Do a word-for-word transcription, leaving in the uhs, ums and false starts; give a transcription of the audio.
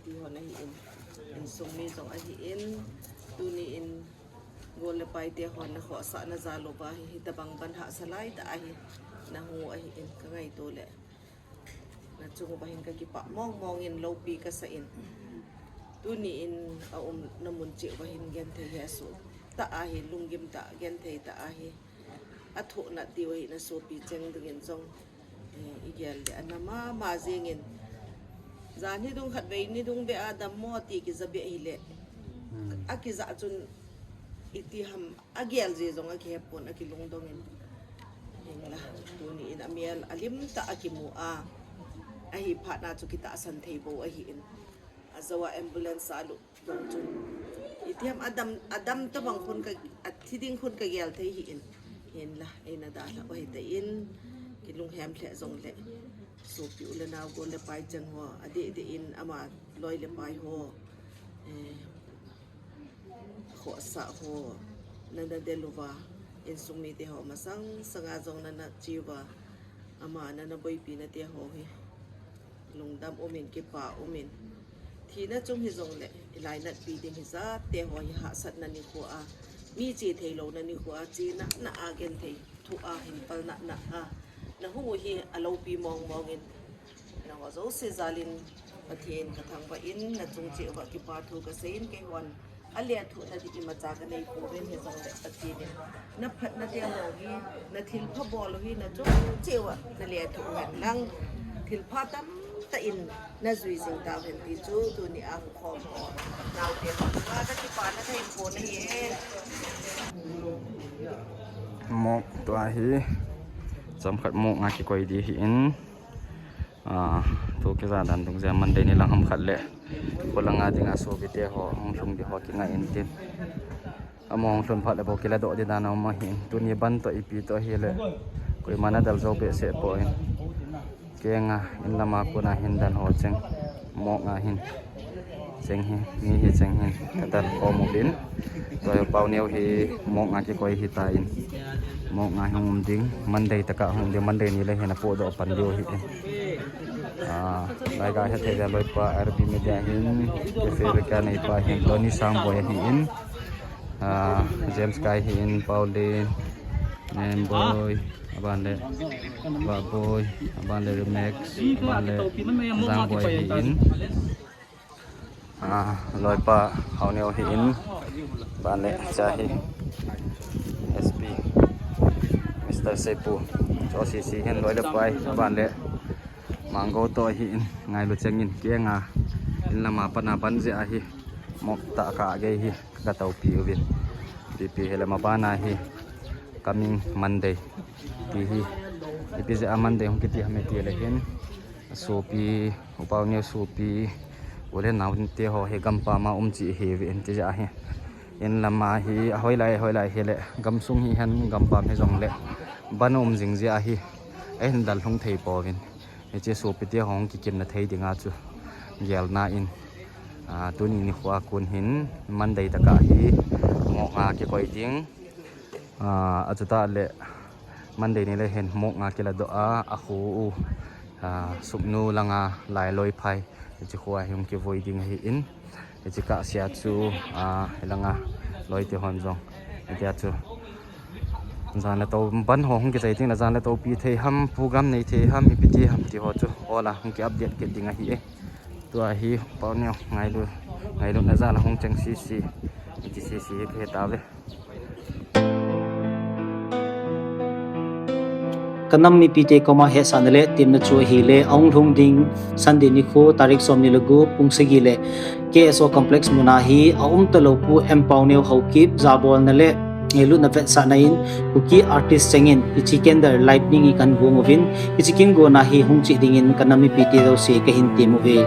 Ti hon ahi in, insung mi jong ahi in, tuni in gol le pai te hon na khohsah na jal uva hi, hitabang ban hahsa lai tah ahi, na hung u ahi in, ka ngaito le na chung uva hin ka kipah mong mong in, loupi ka sa in. Tuni in a umna mun cheh uva hin genthei hi asuh tah ahi, lunggim tah, genthei tah ahi. A thohna tiu ahi na sopi cheng dingin jong, eh, i gel le ana mama jingin. Jan hi dung khat vei ni dung be a dammo ti kija be hi le. Hmm. A kija chun iti ham a gel je jong a kihe pon a kilungdong in. Hinla, tuni in a mial a lim tah a kimu a. Ahi phat na chu kitahsan thei bou ahi in. A jo a ambulance a lut. Dong chun. Iti ham a dam, a dam tabang khun ka, a thi ding khun ka gel thei hi in. Hinla, eina dalha u ahi ta in, kilunghem lheh jong le. Sopi u le nao gol le pai cheng ho, a deh deh in ama loi le pai ho. Eh, khohsah ho, nana del uva. Insung mite ho masang sanga jong nana chi uva. Ama nana boipi na te ho hi. Lungdam umin, kipa umin. Thina chung hi jong le, i lainatpi ding hi jat te ho hi hahsatna nikho a. Mi che thei louna nikho a, chena na a genthei thu a, hin palna na a. Na hung u hi a loupi mong mong in. Na ho jouse jal in, Pathen ka thangvah in, na chung cheh uva kipa thu ka sei in, kei hon. A le thu na di imacha ka nei pouvin hi jong le Pathen in. Na phatna te ho hi, na thilpha bol u hi, na chung cheh uva, na le thu hen lang. Thilpha tamtah in na jui jing tau hen ti chu, tuni a hung khom ho. Nau te ho, ka kipa na thei po na hi e. Mok tua hi, chomkhat mok nga kikoi di hi in. Ah, tu kija dan tung jia Monday ni lang ham khat le. Ko langa dinga sopi te ho, hung lhung di ho kingai in tin. Ama hung lhun phat le bou kila doh di dan a um ahi in. Tuni ban toh ipi toh hi le. Koima na dal jou behseh poi. Kenga in lama kona hin dan ho cheng. Mok nga hin. Cheng hi, mi hi cheng hin. Ka dal khom uvin. Tua hi Pau Neo hi mok nga kikoi hi ta in. Mok nga hi um ding, Monday taka hung ding, Monday ni le hin apohdoh pan diu hi in. Ah, lai ga hethei dia loipa R B Media hin, Cafe Rika neipa hin, Tony Sangboi hi in. Ah, James Kai hi in, Pauline, Nemboy, aban le, Bahboy, aban le Remax, aban le Sangboi hi in. Ah, loipa Haoneo hi in, ban le cha hi S P, Mister Seipu, cho C C hin loi le pai, ban le Mango to hi in, ngailu cheng in, kenga, in lama pana ban je ahi, mok ta ka ge hi, ka taupi uvin, P P he lama bana hi, coming Monday, ti hi, ipi je a Monday hung kiti hame ti le hin, sopi, U Pau Neo sopi, u le nao te ho hi gampam a um chi hi ve in ti ja hi. In lama hi, a hoilai, hoilai hi le, gamsung hi hen gampam hi jong le, ban um jing jia hi, a hin dal lhung thei pouvin. Hiche sopi te ho hung kikimna thei dinga chu, gelna in, ah, tuni nikho a kon hin, Monday taka hi, mok nga kikoi ding. Ah, a chuta le Monday ni le hin mok nga kila doh a, a khu u, ah, Suknu langa lai loi phai, hiche khu a hi hung kivui ding ahi in, hiche ka sia chu, ah, langa loi te hon jong, hitia chu. Jan le to ban ho hung kichai ding le jan le to pi thei ham, program nei thei ham, ipi ti ham ti ho chu, hola hung ki update kit ding ahi e. Tua hi, Pau Neo, ngailu, ngailu na jal a hung cheng sisi, iti sisi hi ka he ta ve. Ka nam mipite koma hetsahna le temna chu ahile, ahung lhung ding Sunday nikho, tarik som ni le gup, pung sagi le K S O Complex muna hi, a um talou Pu M Pau Neo Haokip, jabolna le ngailutna vetsahna in, Kuki artist chengin, hiche candle light ding hi kahin gong uvin, hiche kin gona hi hung cheh dingin ka nam mipite jouse kahin tem uve.